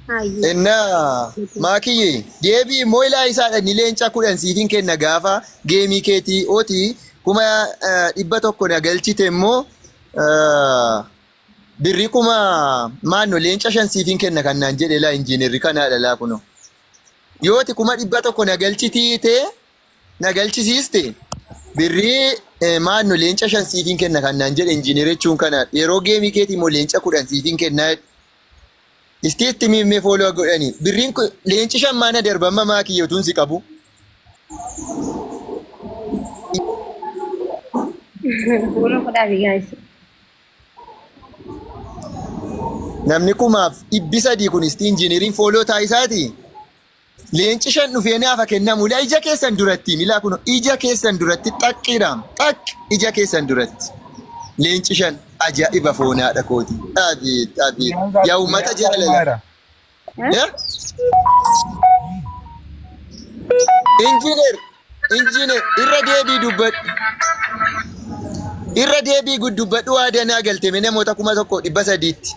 Hayyee. Innaa maakiyye deebii immoo ilaa isaadha ni leenca 10 siifin kenna gaafa geemii keetii ooti 100,000 na galchite immoo birrii kuma maanno leenca 5 siifin kenna kan naan jedhe laa injiinirri kanaadha laa kunoo. Yooti 100,000 na galchitiite na galchisiiste birrii maanno leenca 5 siifin kenna kan naan jedhe injiinirri jechuun kana yeroo geemii keetii immoo leenca 10 siifin kenna. Isti itti miimmee fooloo godhani. Birriin kun leenci 5 maana darba amma maakii utuun si qabu. Follow godhaafi guys. Namni 3,300 kun isti injiiniriin fooloo taayisaati. Leenci 5 dhufee naaf haa kennamu. Ilaa ija keessan duratti ilaa kun ija keessan duratti xaqqiidhaam xaq ija keessan duratti. Leenci 5 ajaa'iba foonaadha kooti. Abeet abeet yaa uummata jaalala. Ya? Injiiner injiiner irra deebii dubbadhu. Irra deebii dubbadhu waadaa naa galte mee namoota 1,300tti.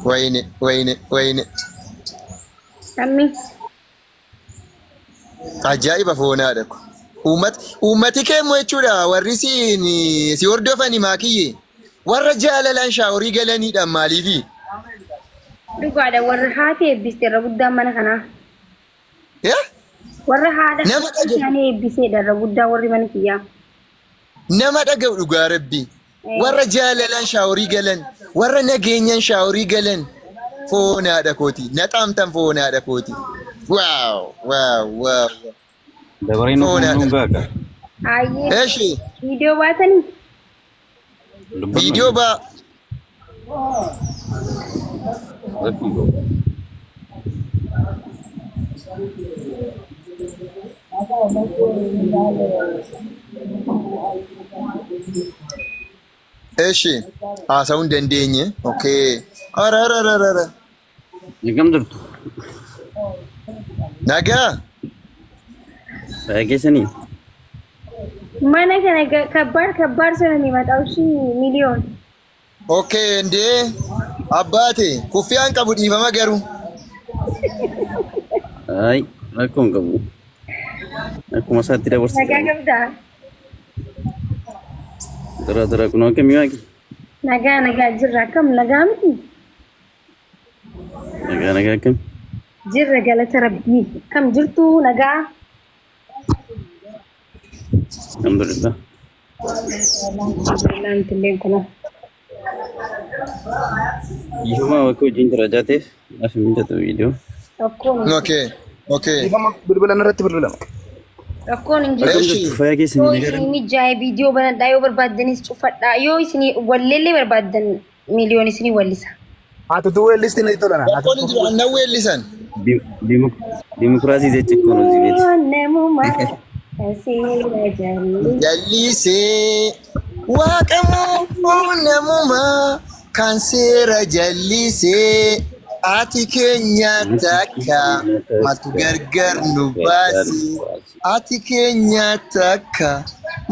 Wayne wayne wayne. Sammi. Ajaa'iba foonaadha kun. Uummati kee immoo jechuudha warri siin si hordofani maakiyye warra jaalalaan shaaworii galaniidha maaliifi? Dhugaadha warra haati eebbiste irra guddaan mana kanaa. Eh? Warra haadha Nama dhaga'u. isaanii eebbiseedha irra guddaa warri mana kiyyaa. Nama dhaga'u dhugaa rabbi. Warra jaalalaan shaaworii galan, warra nageenyaan shaaworii galan foonaadha kooti. Naxaamtan foonaadha kooti. Waaw waaw waaw. Dabareen nuuf Foonaadha. nuun gaaka. Hayyee. Eshi Viidiyoo baatanii? Dubbannu. viidiyoo baa Rakkoon qabu. Eshi haasa'uu hin dandeenye. Okay. Ara ara ara ara. Akkam jirtu? Nagaa. Fayyaa keessanii? Mana kana kabbaar kabbaar sana ni maxaa ishii miliyoon. Okay indee abbaate kuffiyaan qabu dhiifama garuu. Ay, rakkoo hin qabu. Akkuma isaatti dabarsita. Nagaa qabdaa? Dura dura kunoo akkamii waaqi? Nagaa nagaa jirra akkam nagaa miti? Nagaa nagaa akkam? Jirra galata rabbii. Akkam jirtu nagaa? Alhamdulillah. Alhamdulillah nutilleen kunoo. Dhiifama bakka hojiin jira jaateef naaf hin mijatu viidiyoo. Rakkoon hin jiru. Okay. Okay. Dhiifama bilbilan irratti bilbilama. Rakkoon hin jiru. Akkam Eshi. jirtu fayyaa Yoo keessanii isinii nagaadha? mijaa'e viidiyoo banadhaa yoo barbaaddanis cufadhaa yoo isinii walleellee barbaaddan miliyoon isinii wallisa. Haatutu weellisti natti tola. Rakkoon hin jiru annan weellisan. Dimokiraasii jechi kun hojii beeti. Namuma seera jalli. Jallisee waaqamuu namuma kan seera jallisee ati keenya takka maaltu gargar nu baase ati keenya takka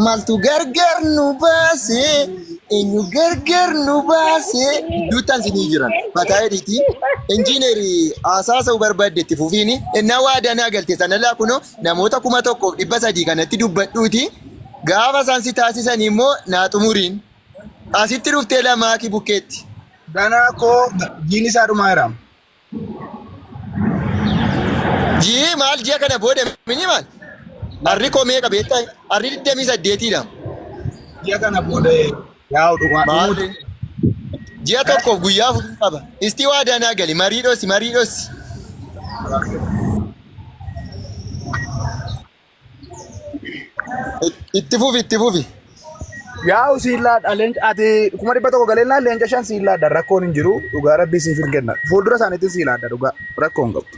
maaltu gargar nu baase eenyu gargar nu baase gidduuttaan sinii jiran mataa hidhiiti injiinerii haasaasa'u barbaadde itti fufiini innaa waadaa naa galte sana laa kunoo namoota 1,300 kanatti dubbadhuuti gaafa isaan si taasisan immoo naa xumuriin asitti dhuftee lamaaki bukkeetti. Ganaa koo jiin isaa dhumaa jira. Jii maal ji'a kana booda mini maal? Harri koo meeqa beektaa? Harri 28dha. Ji'a kana booda yaa'u dhumaa Maal? dhumuuti. Ji'a tokkoof guyyaa 4 qaba. Istii waadaa naa gali marii dhosi marii dhosi. Itti fufi itti fufi. Yaa'u siin laadha leenca ati 100,000 galeennaan leenca 5 siin laadha rakkoon hin jiru dhugaa rabbii siif hin kenna fuuldura isaaniitti sii laadha dhugaa rakkoon qabu.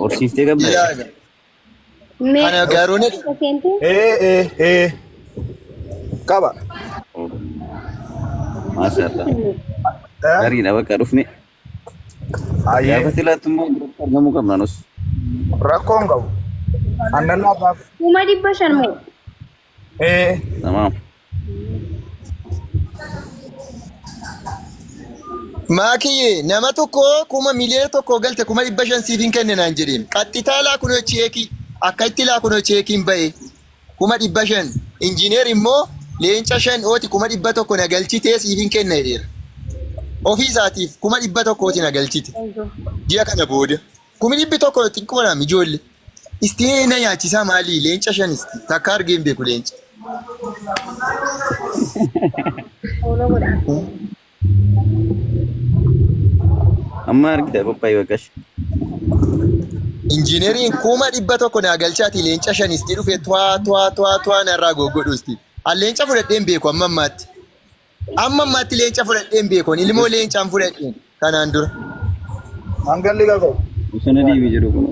Horsiiftee qabda. Ilaaga. Mee Kana garuu ni seente? Ee ee ee qaba. Maashaallah. Eh? Gaariidha bakka dhufne. Ayyee Gaafa silaattu immoo biratti argamuu qabna nus. rakkoon qabu. Annan laataaf. 500,000 moo? Ee Tamaam. Maakiyye nama tokko 1,100,000 galte 500,000 siif hin kenne naan jedheen. Qaxxitaa laa kunoo cheekii akka itti laa kunoo cheekiin ba'e 500,000. Injiineer immoo leenca 5 ooti 100,000 na galchitee siif hin kenna jedheera. Ofii isaatiif 100,000 na galchite. Ji'a kana booda. 100,000 xiqqoodhaam ijoollee. Istii na nyaachisaa maalii leenca 5 isti takka argee hin beeku leenca. Follow godhaa. Amma argita qophaa'ii baqash. Injiineriin 100,000 naa galchaati leenca 5 isti dhufe twaa twaa twaa twaa narraa goggodhu isti. An leenca fudhadhee hin beeku amma ammaatti. Amma ammaatti leenca fudhadhee hin beeku. Ilmoo leencaan fudhadheen kanaan dura. Hangalli qabu. Bosona deemi jedhu kun.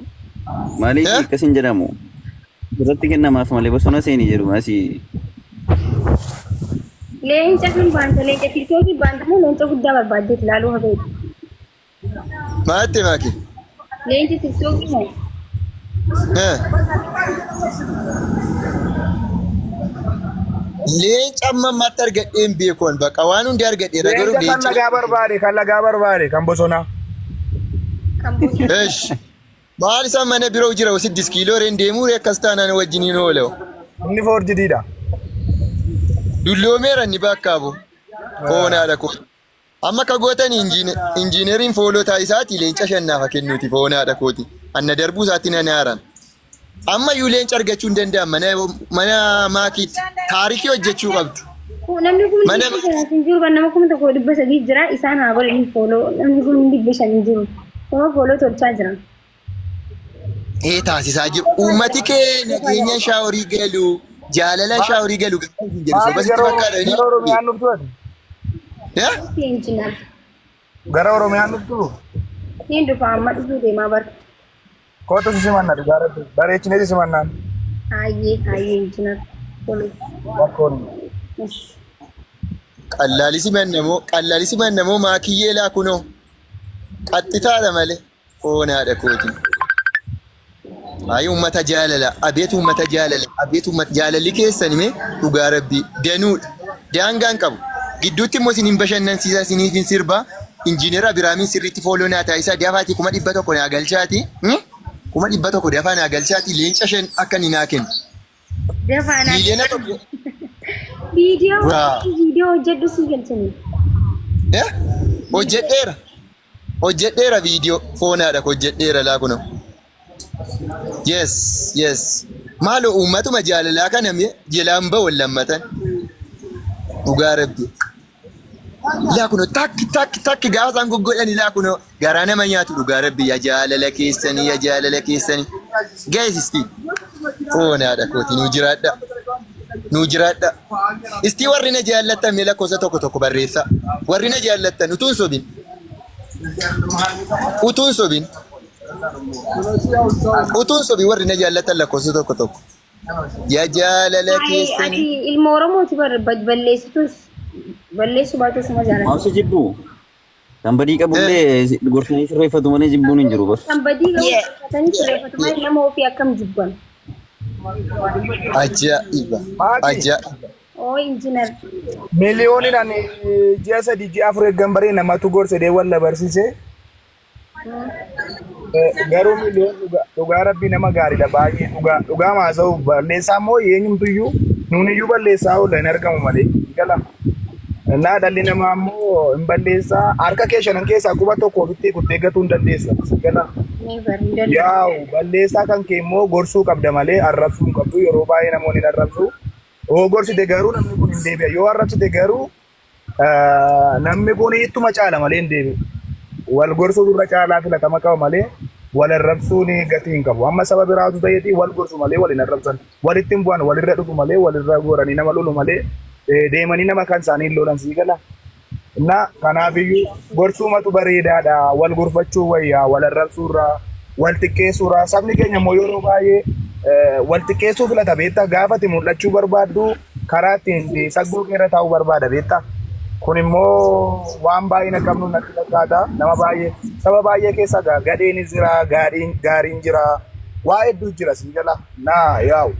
Maaliif akkas hin jedhamu? Irratti kennamaaf malee bosona seeni jedhu asii. Leenca kan baanta leenca tiktookii baanta moo leenca guddaa barbaaddeet ilaaluu hafeeti. Maatte maaki? Leenci tiktookii moo? Leenca amma ammaatti argadhee hin beeku an bakka waan hundi argadheera garuu Leenca kan leenca. lagaa barbaade kan lagaa barbaade kan bosonaa. Kan bosonaa. Eesh. Maal isaan mana biroo jira 6 kiiloo reen deemuu ree akkas taanaan wajjiniin oola. Inni foorjidiidha. Dulloomeera inni bakka bu. Foonaadha koo. Amma akka gootan injiineriin foolotaa isaati leenca 5 naafa kennuuti foonaadha kooti. Anna darbuu isaatti nan haaran. Amma iyyuu leenca argachuu hin danda'an mana mana maakiitti taarikii hojjechuu qabdu. Namni kun Mana 500 hin jiru kan nama 1300 jira isaan haa godhanii follow namni 500,000 hin jiru. Nama follow tolchaa jira. Ee taasisaa jiru. Uummati kee nageenya shaaworii galu jaalala shaaworii galu gaafa hin jedhu soba Maali sitti gara fakkaata gara Oromiyaan dhuftu ati? inni. Injiinar. Gara Oromiyaan dhuftu? Niin dhufa amma dhufuu deemaa bara. Kootu si simanna dhugaa rabbi. Bareechinee si simannaan. Hayyee hayyee injiinar. Follow. Rakkoon. Qallaalisi mannamoo qallaalisi mannamoo maakiyyee laa kunoo qaxxitaadha malee foonaadha kooti. Ayi uummata jaalala abeet uummata jaalala abeet uummata jaalalli keessan hime dhugaa rabbii danuudha daangaan qabu gidduutti immoo isin hin bashannansiisa isiniif hin sirba injiinar Abiraamiin sirriitti follow naa taasisaa dafaatii 100,000 naa galchaati 100,000 dafaa naa galchaati leenca 5 akka inni naa kennu Dafaanaa. 1,000,000. Viidiyoo Waa. viidiyoo hojjedhu si galchanii. Eh? Hojjedheera. Hojjedheera viidiyoo foonaadha hojjedheera laa kunoo. Yes, yes. Maaloo uummatuma jaalalaa kana mee jelaan ba'u lammatan. Dhugaa rabbi. Laa kunoo takki takki takki gaafa isaan goggodhani laa kunoo garaa nama nyaatu dhugaa rabbi yaa jaalala keessanii yaa jaalala keessanii. Guys isti foonaadha kooti nuu jiraadha. Nuu jiraadha. Istii warri na jaallattan mee lakkoofsa tokko tokko barreessaa. Warri na jaallattan utuun sobin. Utuun sobin. Utuun sobin warri na jaallattan lakkoofsa tokko tokko. Yaa jaalala Ati keessanii. ilma Oromooti bar balleessitus balleessu baatus suma jaalladha. Maal jibbu? Kan badii qabullee gorsanii sirreeffatu malee jibbuun hin jiru bas. Kan badii qabu sirreeffatanii sirreeffatu malee nama ofii akkam jibban. Ajaa'iba! Maati. Ajaa'iba! Oo injiinar. Miliyooniin ani ji'a 3 ji'a 4 eeggan baree namatu gorsedee walla barsiise. Garuu miliyoon dhugaa rabbii nama gaariidha baay'ee dhugaa dhugaa maasa'u balleessaa immoo eenyumtuyyuu nuuniyyuu balleessaa oola hin argamu malee gala. Naa dhalli namaa immoo hin balleessaa harka kee shanan keessaa quba tokko ofitti kuttee gatuu hin dandeessa. Gala. Never hin danda'u. Yaa'u balleessaa kan kee immoo gorsuu qabda malee arrabsuu hin qabdu yeroo baay'ee namoonni hin arrabsu. Yoo gorsite garuu namni kun hin deebi'a. Yoo arrabsite garuu namni kun ittuma caala malee hin deebi'u. Wal gorsuu irra caalaa filatama qaba malee wal arrabsuun gatii hin qabu. Amma saba biraatu ta'eeti wal gorsu malee wal hin arrabsan. Walitti hin bu'an walirra dhufu malee walirra goranii nama lolu malee deemanii nama kan isaanii hin lolan sii gala. Na kanaafiyyuu gorsuumatu bareedaadha. Wal gorfachuu wayyaa wal arrabsuurraa wal xiqqeessuurraa sabni keenya immoo yeroo baay'ee wal xiqqeessuu filata beektaa gaafati mul'achuu barbaaddu karaa ittiin saggoo keerra taa'uu barbaada beektaa. Kun immoo waan baay'ina qabnu natti fakkaata. Nama baay'ee saba baay'ee keessa gadheenis jira gaariin gaariin jira waa hedduu jira sii gala naa yaa'u.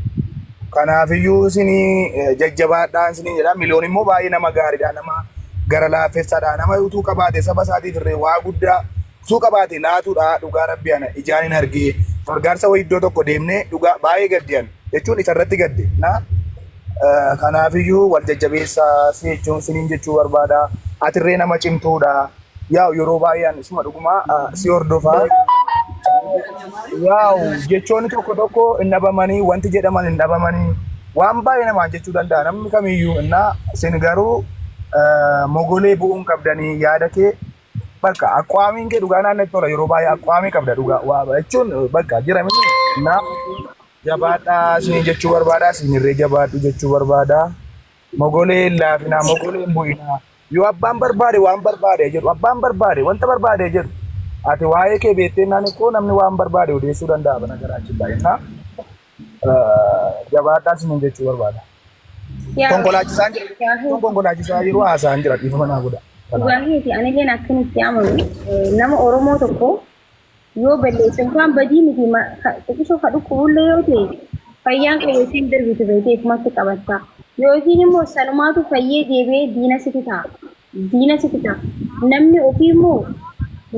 Kanaafiyyuu isinii jajjabaadhaan isinii jedha. Miliyoon immoo baay'ee nama gaariidha. Nama Gara laafessadha. Nama utuu qabaate saba isaatiif irree waa guddaa utuu qabaate laatudha dhugaa rabbi ana ijaan hin argee. Gargaarsa wayii iddoo tokko deemnee dhugaa baay'ee gaddi ani jechuun isarratti gadde. Na kanaafiyyuu wal jajjabeessaa si jechuun siniin jechuu barbaada. Atirree nama cimtuudha. Yaa'u yeroo baay'ee ani suma dhugumaa si hordofaa. Yaa'u jechoonni tokko tokko hin dhabamanii wanti jedhaman hin dhabamanii waan baay'ee namaan jechuu danda'a namni kamiyyuu innaa isin garuu mogolee bu'uun qabdanii yaada kee bakka aqwaamiin kee dhugaa naannatti tola yeroo baay'ee aqwaamii qabda dhugaa waa jechuun bakka jira miti innaa jabaadhaa isin jechuu barbaada isin irree jabaadhu jechuu barbaada mogolee hin laafinaa mogolee hin bu'inaa yoo abbaan barbaade waan barbaade jedhu abbaan barbaade wanta barbaade jedhu ati waa'ee kee beektee naan koo namni waan barbaade odeessuu danda'a bana garaachi baay'inaa jabaadhaa isin jechuu barbaada. Konkolaachisaan jira konkolaachisaa jiru haasa'an jira dhiifama naa godha. Dhugaa keeti anilleen akkan itti amanu nama Oromoo tokko yoo balleesse waan badii miti xiqqishoo ka dhukkubullee yoo ta'e fayyaan kee yookiin darbitu beekee ifumatti qabatta. Yookiin immoo sanumaatu fayyee deebi'ee diina sitti ta'a. Diina sitti ta'a. Namni ofii immoo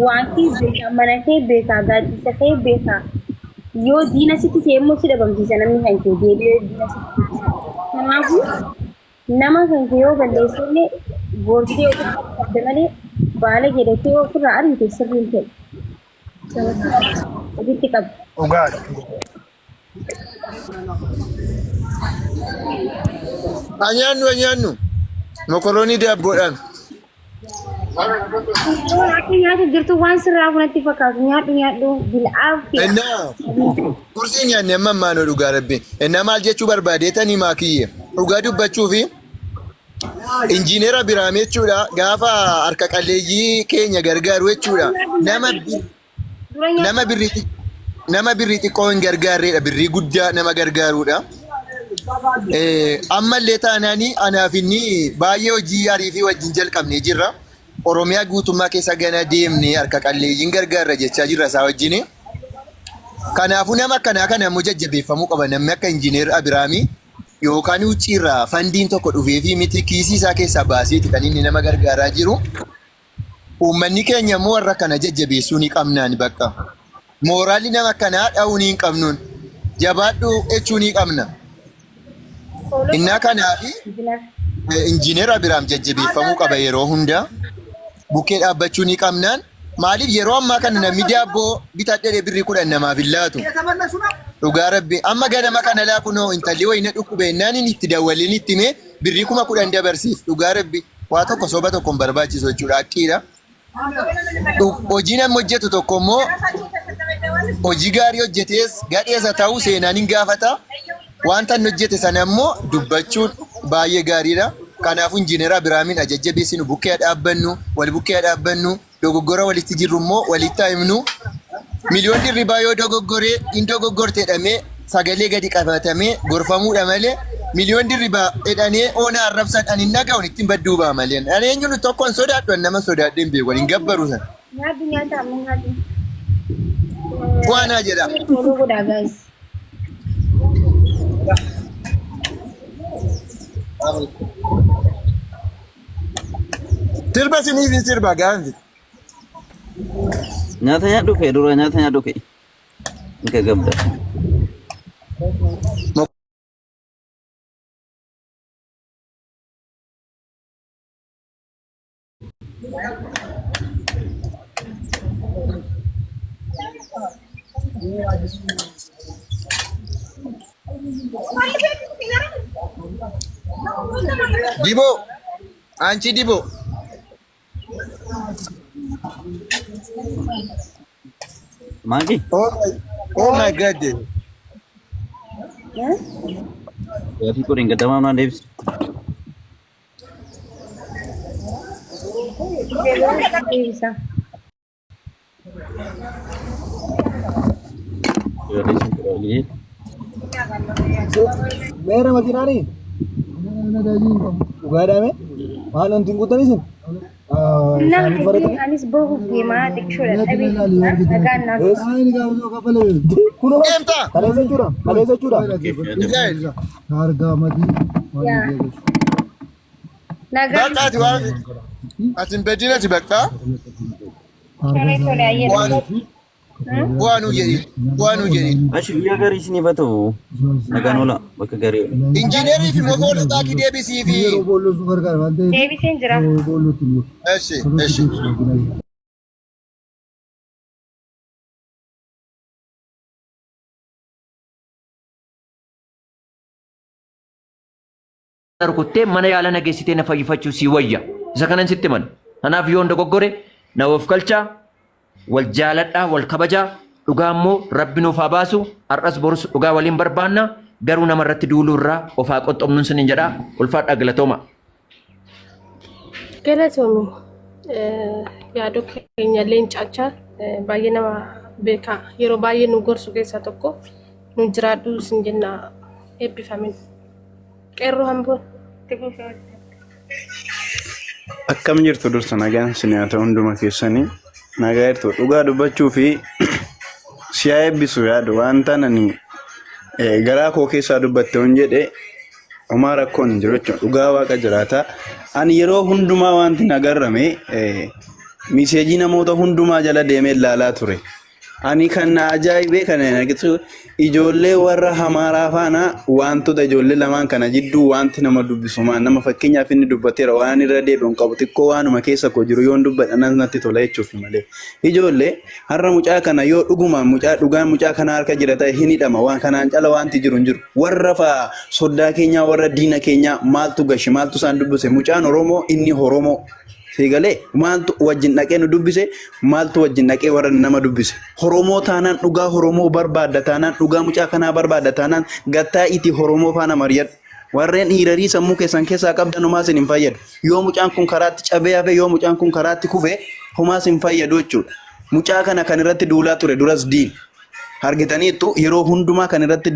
waan kee beekaa, mana kee beekaa, gaaddisa kee beekaa. Yoo diina sitti ta'e immoo si dhabamsiisa namni kan kee deebi'ee diina sitti ta'a. Kanaafuu nama kan kee yoo balleesse illee gorsitee ofirraa qabda malee baala jedhatee ofirraa ariite sirriin ta'e. Ofitti qabda. Dhugaadha. Anyaannu anyaannu. Mokoroonii daabboodhaan. Akka nyaata jirtu waan sirraa kanatti fakkaatu nyaadhu nyaadhu bil'aaf fi Innaa kursii nyaanne amma ammaanoo dhugaa rabbi. Innaa maal jechuu barbaadeetanii maakiyye. Dhugaa dubbachuu fi injiinera Biraam jechuudha gaafa harka qalleeyyii keenya gargaaru jechuudha. Nama dura nyaata nama birrii nama birrii xiqqoo hin gargaarredha birrii guddaa nama gargaaruudha. Ammallee taanaanii anaaf inni baay'ee hojii ariifii wajjin jalqabnee jirra. Oromiyaa guutummaa keessa gana deemnee harka qalleeyyiin gargaarra jechaa jirra isaa wajjin. Kanaafuu nama akkanaa kana immoo jajjabeeffamuu qaba. Namni akka injiiner Abiraamii yookaan hucciirraa fandiin tokko dhufee fi miti kiisii isaa keessaa baaseeti kan inni nama gargaaraa jiru. Uummanni keenya immoo warra kana jajjabeessuu ni qabnaan bakka. Mooraalli nama akkanaa dha'uu ni hin qabnuun. Jabaadhu jechuu ni qabna. Innaa kanaafi injiiner Abiraam jajjabeeffamuu qaba yeroo hunda. Bukkee dhaabbachuu ni qabnaan. Maaliif yeroo ammaa kana namni daabboo bitadhee birrii 10 namaaf hin laatu. Dhugaa rabbi amma ganama kana laa kunoo intalli wayina dhukkube innaan inni itti dawwaliin itti himee birrii 10,000 dabarsiif dhugaa rabbi waa tokko soba tokko hin barbaachisu jechuudha haqqiidha. Hojii namni hojjetu tokko immoo hojii gaarii hojjetees gadhees haa ta'u seenaan hin gaafata. Wanta inni hojjete sana immoo dubbachuun baay'ee gaariidha. Kanaafuu injiiner Abiraamiin ajajjabeessinu bukkee haa dhaabbannu, wal bukkee haa dhaabbannu, dogoggora walitti jirru immoo walitti haa himnu. Miliyoon dirribaa yoo dogoggoree hin dogoggorte jedhamee sagalee gadi qabatamee gorfamuudha malee miliyoon dirribaa jedhanii oona arrabsan ani hin dhaga'u ittiin badduu ba'a malee. Ani eenyuun tokko hin sodaadhu ani nama sodaadhee hin beeku ani hin gabbaru sana. Nyaadhu nyaata amma nyaadhu. Waanaa jedha. Follow godhaa guys. Sirba siniif hin sirba gaanfi. Nyaata nyaadhu kee dura nyaata nyaadhu kee. Ni gabda. Diboo anchi diboo. Maaki? Oh my God. Gaafii koo dheengaddamaa naan deebise. Deebisa. Meera makiinaani? Dhugaadhaame? Maal wanti hin guutan isin? Nama anis bahuuf deemaa xiqqishoodha dhabee nagaan naaf. Kunoo Deemta. kaleessa jechuudha. Kaleessa jechuudha. Mijaa'el. Nagaa. Bakka ati waan ati hin badin ati bakka Tole tole ayyee. waan waanuu jedhi waanuu jedhi. Ashi guyyaa gaarii isiniif haa ta'u. Nagaan oola bakka gaarii oola. Injiinerii fi mofoo xaakii deebisii fi. Deebiseen jira. Eshi eshi. Rukuttee mana yaala na geessitee na fayyifachuu sii wayya. Isa kanan sitti himan. Kanaaf yoon dogoggore na of galchaa, wal jaaladhaa, wal kabajaa, dhugaa immoo rabbi nuuf haa baasu, har'as borus dhugaa waliin barbaanna, garuu nama irratti duuluu irraa of haa qoxxobnuun sinin jedha. Ulfaadhaa galatooma. Galatoomi yaadoo keenya leencaacha baay'ee nama beekaa yeroo baay'ee nu gorsu keessaa tokko nu jiraadhu sin jenna eebbifamin. Qeerroo hamboo Itti fufee. Akkam jirtu dursa nagaan isin haa ta'u hunduma keessanii nagaa jirtu dhugaa dubbachuu fi si haa eebbisu yaadu wanta nani garaa koo keessaa dubbatte hon jedhe homaa rakkoon hin jiru jechuudha dhugaa waaqa jiraata ani yeroo hundumaa wanti na garrame miseejii namoota hundumaa jala deemee ilaalaa ture Ani kan na ajaa'ibee kan na argitu ijoollee warra Hamaaraa faana wantoota ijoollee lamaan kana jidduu wanti nama dubbisu maan nama fakkeenyaaf inni dubbateera waan irra deebi'u hin qabu xiqqoo waanuma keessa koo jiru yoon dubbadha nan natti tola jechuuf malee. Ijoollee har'a mucaa kana yoo dhugumaan mucaa dhugaan mucaa kana harka jira ta'e hin hidhama waan kanaan cala wanti jiru hin jiru. Warra faa soddaa keenyaa warra diina keenyaa maaltu gashi maaltu isaan dubbise mucaan Oromoo inni Oromoo. Sii galee maaltu wajjin dhaqee nu dubbise maaltu wajjin dhaqee warra nama dubbise. Horomoo taanaan dhugaa Horomoo barbaadda taanaan dhugaa mucaa kanaa barbaadda taanaan gattaa iti Horomoo faana mari'adhu. Warreen dhiirarii sammuu keessan keessaa qabdan homaa isin hin fayyadu. Yoo mucaan kun karaatti cabee hafe yoo mucaan kun karaatti kufe homaa isin fayyadu jechuudha. Mucaa kana kan irratti duulaa ture duras diin. Argitaniittu yeroo hundumaa kan irratti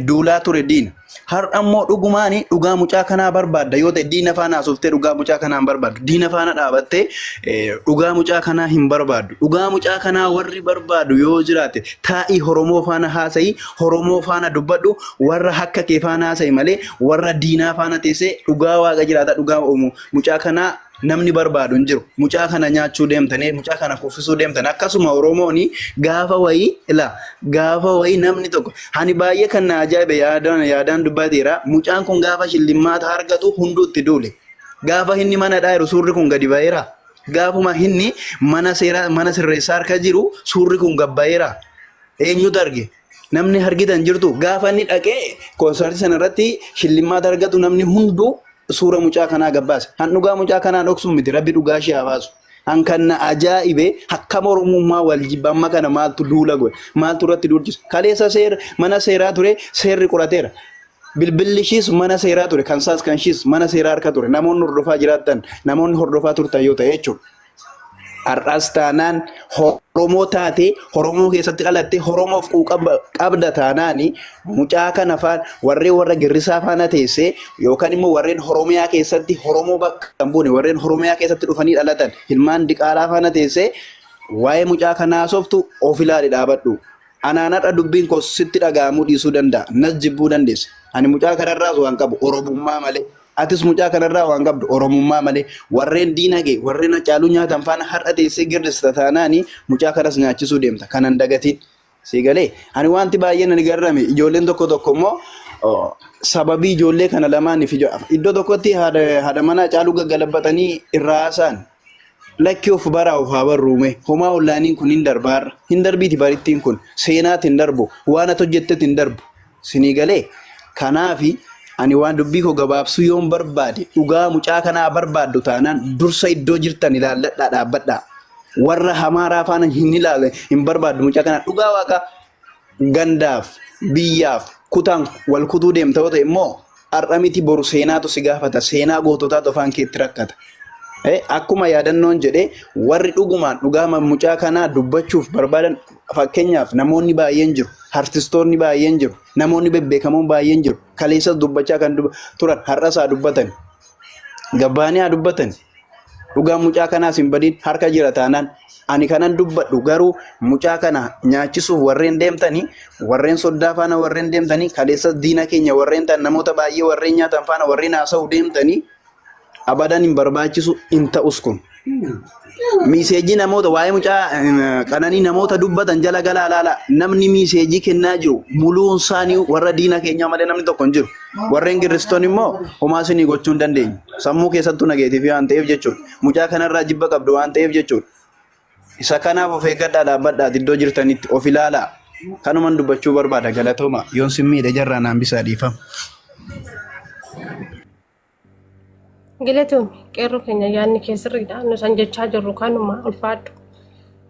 duulaa ture diina. Har'a immoo dhugumaani dhugaa mucaa kanaa barbaadda yoo ta'e diina faana haasooftee dhugaa mucaa kanaa hin barbaaddu. Diina faana dhaabattee dhugaa mucaa kanaa hin barbaaddu. Dhugaa mucaa kanaa warri barbaadu yoo jiraate taa'ii Oromoo faana haasa'i, Oromoo faana dubbadhu, warra hakka kee faana haasa'i malee warra diinaa faana teessee dhugaa waaqa jiraata dhugaa mucaa kanaa namni barbaadu hin jiru. Mucaa kana nyaachuu deemtanii, mucaa kana kuffisuu deemtan. Akkasuma Oromoon gaafa wayii ila gaafa wayii namni tokko ani baay'ee kan na ajaa'ibe yaadaan yaadaan dubbateera. Mucaan kun gaafa shillimmaata argatu hunduu itti duule. Gaafa inni mana dhaayiru suurri kun gadi ba'eera. Gaafuma inni mana seeraa mana sirreessaa harka jiru suurri kun gad ba'eera. Eenyutu arge? Namni argitan jirtu gaafa inni dhaqee koonsartii sana irratti shillimmaata argatu namni hunduu suura mucaa kanaa gabbaase. Han dhugaa mucaa kanaa dhoksuun miti rabbi dhugaa ishee haa baasu. Han kan na ajaa'ibe akkam oromummaa wal jibba amma kana maaltu duula godhe maaltu irratti duulchise. Kaleessa seera mana seeraa ture seerri qorateera. Bilbilli ishiis mana seeraa ture kan isaas kan ishiis mana seeraa harka ture namoonni hordofaa jiraattan namoonni hordofaa turtan yoo ta'e jechuudha. Har'as taanaan Oromoo taatee Oromoo keessatti dhalattee Oromoof quuqama qabda taanaani mucaa kana faan warreen warra girrisaa faana teessee yookaan immoo warreen Oromiyaa keessatti Oromoo bakka hin buune warreen Oromiyaa keessatti dhufanii dhalatan ilmaan diqaalaa faana teessee waa'ee mucaa kanaa haasoftu of ilaali dhaabadhu. Anaan har'a dubbiin koo sitti dhaga'amuu dhiisuu danda'a. Nas jibbuu dandeessa. Ani mucaa kanarraas waan qabu Oromummaa malee. Atis mucaa kanarraa waan qabdu Oromummaa malee. Warreen diina kee warreen Hacaaluu nyaatan faana har'a teessee girrista taanaani mucaa kanas nyaachisuu deemta. Kana hin dagatiin. Sii galee? Ani wanti baay'een ani garrame ijoolleen tokko tokko immoo sababii ijoollee kana lamaaniif iddoo tokkotti haadha manaa Hacaaluu gaggalabbatanii irraa haasa'an. Lakki of baraa of haa barruume homaa ollaaniin kun hin darbaarra hin darbiiti barittiin kun seenaati hin darbu waan ati hojjettetti hin darbu sinii galee kanaafi ani waan dubbii koo gabaabsuu yoon barbaade dhugaa mucaa kanaa barbaaddu taanaan dursa iddoo jirtan ilaalladhaa dhaabbadhaa warra hamaaraa faana hin ilaale hin barbaaddu mucaa kanaa dhugaa waaqa gandaaf biyyaaf kutaan wal kutuu deemta yoo ta'e immoo har'a miti boru seenaatu si gaafata seenaa goototaatu afaan keetti rakkata. Akkuma yaadannoon jedhe warri dhugumaan dhugaa mucaa kanaa dubbachuuf barbaadan fakkeenyaaf namoonni baay'een jiru artistoonni baay'een jiru namoonni bebbeekamoon baay'een jiru kaleessas dubbachaa kan turan har'as haa dubbatan gabbaanii haa dubbatan dhugaan mucaa kanaas hin badin harka jira taanaan ani kanan dubbadhu garuu mucaa kana nyaachisuuf warreen deemtanii warreen soddaa faana warreen deemtanii kaleessas diina keenya warreen ta'an namoota baay'ee warreen nyaatan faana warreen haasa'u deemtanii Abadan hin barbaachisu hin ta'us kun. Miiseejii namoota waa'ee mucaa qananii namoota dubbatan jala galaa laala. Namni miiseejii kennaa jiru muluun isaanii warra diina keenyaa malee namni tokko hin jiru. Warreen kiristoon immoo homaa isinii gochuu hin dandeenyu. Sammuu keessattuu nageetiif waan ta'eef jechuudha. Mucaa kanarraa jibba qabdu waan ta'eef jechuudha. Isa kanaaf of eeggadhaa dhaabbadhaa iddoo jirtanitti of ilaalaa. Kanuman dubbachuu barbaada galatooma. Yoon sin miidhe jarraa naan bisaa dhiifama. Galatoomii qeerroo keenya yaadni kee sirriidha. Nu san jechaa jirru kanuma ulfaadhu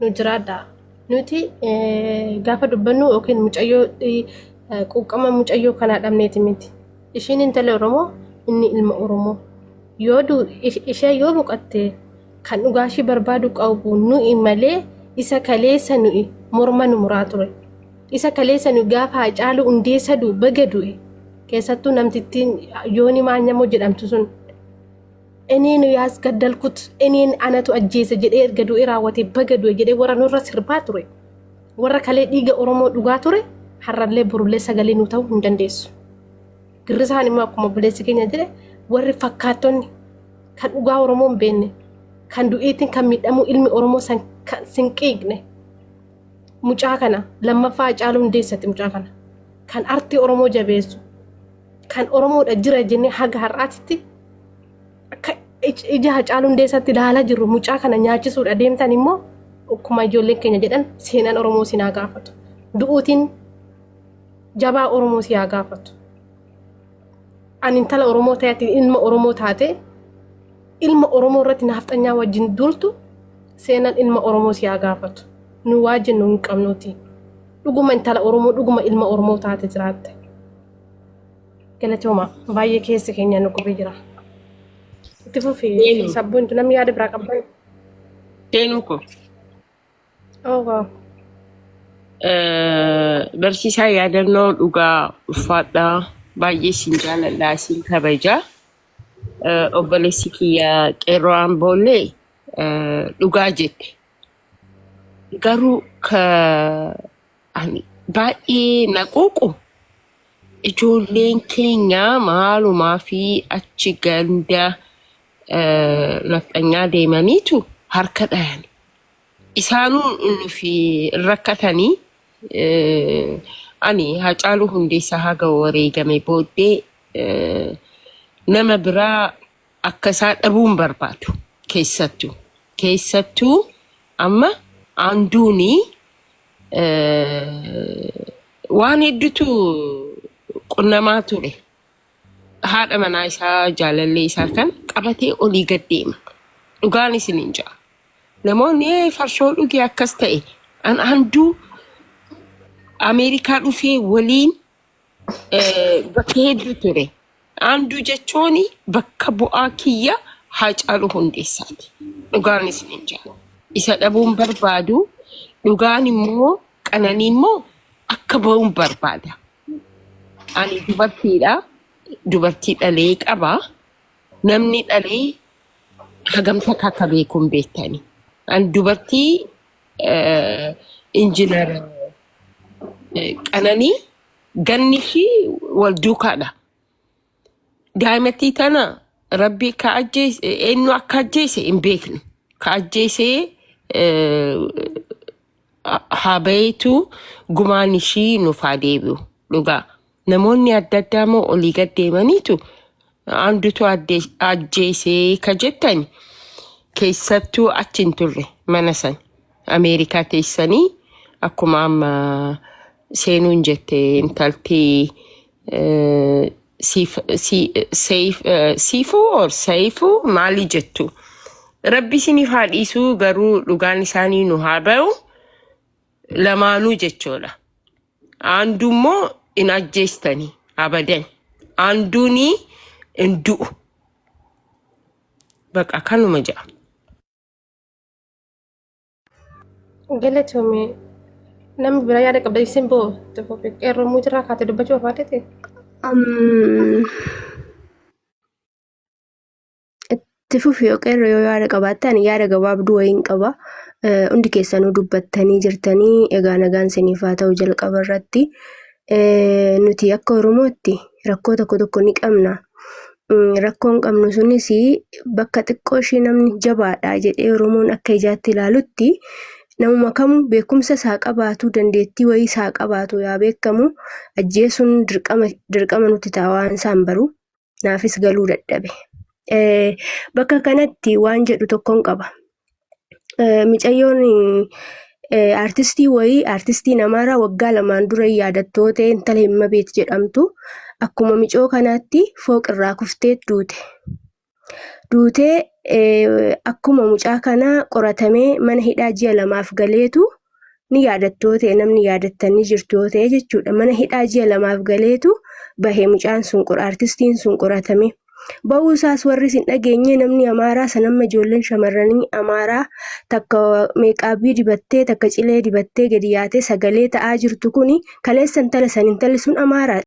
nu jiraadha. Nuti gaafa dubbannu yookiin mucayyoo quuqama mucayyoo kanaa dhabneeti miti. Ishiin intala Oromoo inni ilma Oromoo. Yoo ishee yoo boqotte kan dhugaa ishii barbaadu qabu nuyi malee isa kaleessa nuyi morma nu muraa ture. Isa kaleessa nuyi gaafa Haacaaluu Hundeessaa du'u baga du'e. Keessattuu namtittiin Yoonii Maanyamoo jedhamtu sun እኔ ነው ያስገደልኩት እኔን anatu ajjeese jedhee erga du'e raawwate baga du'e jedhee warra nurra sirbaa ture. Warra kalee dhiiga Oromoo dhugaa ture har'allee borullee sagalee nu ta'uu hin dandeessu. Girrisaan immoo akkuma obboleessi keenya jedhe warri fakkaattonni kan dhugaa Oromoo hin beekne kan du'eetiin kan miidhamu ilmi Oromoo san kan sin qiiqne mucaa kana lammaffaa Haacaaluu Hundeessati mucaa kana kan artii Oromoo jabeessu kan Oromoodha jira jennee haga har'aatitti akka ija Haacaaluu Hundeessatti ilaalaa jirru mucaa kana nyaachisuudha deemtan immoo akkuma ijoolleen keenya jedhan seenaan Oromoo si haa gaafatu. Du'uutiin jabaa Oromoo si haa gaafatu. Ani intala Oromoo ta'e ilma Oromoo taate ilma Oromoo irratti naafxanyaa wajjin duultu seenaan ilma Oromoo si haa gaafatu. Nu waa jennu hin qabnuuti. Dhuguma intala Oromoo dhuguma ilma Oromoo taate jiraatte. Galatooma baay'ee keessi keenya nu gubee jira. Itti fufi Deemu. Sabboontu namni yaada biraa qabdan. Seenuu ko. Oh wow. Barsiisaa yaadannoo dhugaa ulfaadhaa baay'ee sin jaaladhaa sin kabajaa. Obboleessi kiyya qeerroo amboollee dhugaa jette. Garuu ka ani baay'ee na quuqu ijoolleen keenya maalumaa fi achi ganda nafxanyaa deemaniitu harka dhayan. Isaanuu nufi rakkatanii ani Haacaaluu Hundeessaa haga wareegame booddee nama biraa akka isaa dhabuun barbaadu keessattuu. Keessattuu amma aanduuni waan hedduutu qunnamaa ture. Haadha manaa isaa jaalallee isaa kan qabatee olii gad deema. Dhugaan isin hin ja'a. Namoonni "Farshoo dhugee akkas ta'e." An handuu Ameerikaa dhufee waliin bakka hedduu ture. Handuu jechuun bakka bu'aa kiyya Haacaaluu Hundeessaati. Dhugaan isin hin ja'a. Isa dhabuun barbaadu dhugaan immoo qananii immoo akka ba'uun barbaada. Ani dubartiidha. Dubartii dhalee qaba. Namni dhalee hagam takka akka beeku hin beektani. Ani dubartii injinar Qananii ganni ishii wal duukaadha. Daa'imattii tana rabbi ka ajjeese eenyu akka ajjeese hin beeknu. Ka ajjeese haa baheetu gumaan ishii nuuf haa deebi'u dhugaa. Namoonni adda addaa immoo olii gad deemaniitu andutu ajjeesee ka jettani keessattuu achi hin turre mana san Ameerikaa teessanii akkuma amma seenuun jette intalti siifuu or saayifuu maali jettu. Rabbi isiniif haa dhiisuu garuu dhugaan isaanii nu haa ba'u lamaanuu jechuudha. Aandu immoo hin ajjeestanii abadan. Aanduuni hin du'u. Baqa kanuma jedha. Galatoomii namni biraa yaada qabda isin boo itti fufi qeerroo mucirraa kaatee dubbachuu barbaadeeti. Itti fufi yoo qeerroo yoo yaada qabaattan yaada gabaabduu wayiin qaba. Hundi keessanuu dubbattanii jirtanii egaa nagaan isiniif haa ta'u jalqaba irratti. Nuti akka Oromootti rakkoo tokko tokko ni qabna. Rakkoon qabnu sunis bakka xiqqoo ishee namni jabaadha jedhee Oromoon akka ijaatti ilaalutti namuma kamuu beekumsa isaa qabaatu, dandeettii wayii isaa qabaatu yaa beekamu, ajjeesuun dirqama dirqama nutti ta'a waan isaan baru naafis galuu dadhabe. Bakka kanatti waan jedhu tokkon qaba. Micayyoon artistii wayii, artistiin Amaaraa, waggaa 2n dura yaadattoo ta'e, intala Himmabeet jedhamtu, akkuma micoo kanaatti fooqirraa kuftee duute. Duutee akkuma mucaa kanaa qoratamee mana hidhaa ji'a 2f galeetu, ni yaadattoo ta'e, namni yaadattanii jirtu yoo ta'e jechuudha. Mana hidhaa ji'a 2f galeetu bahe mucaan sun, artistiin sun qoratame. Bahuu isaas warri isin dhageenye, namni Amaaraa sanamma ijoolleen shamarranii Amaaraa takka meeqaabii dibattee, takka cilee dibattee gadi yaatee sagalee ta'aa jirtu kuni kaleessa intala san, intalli sun Amaaraa.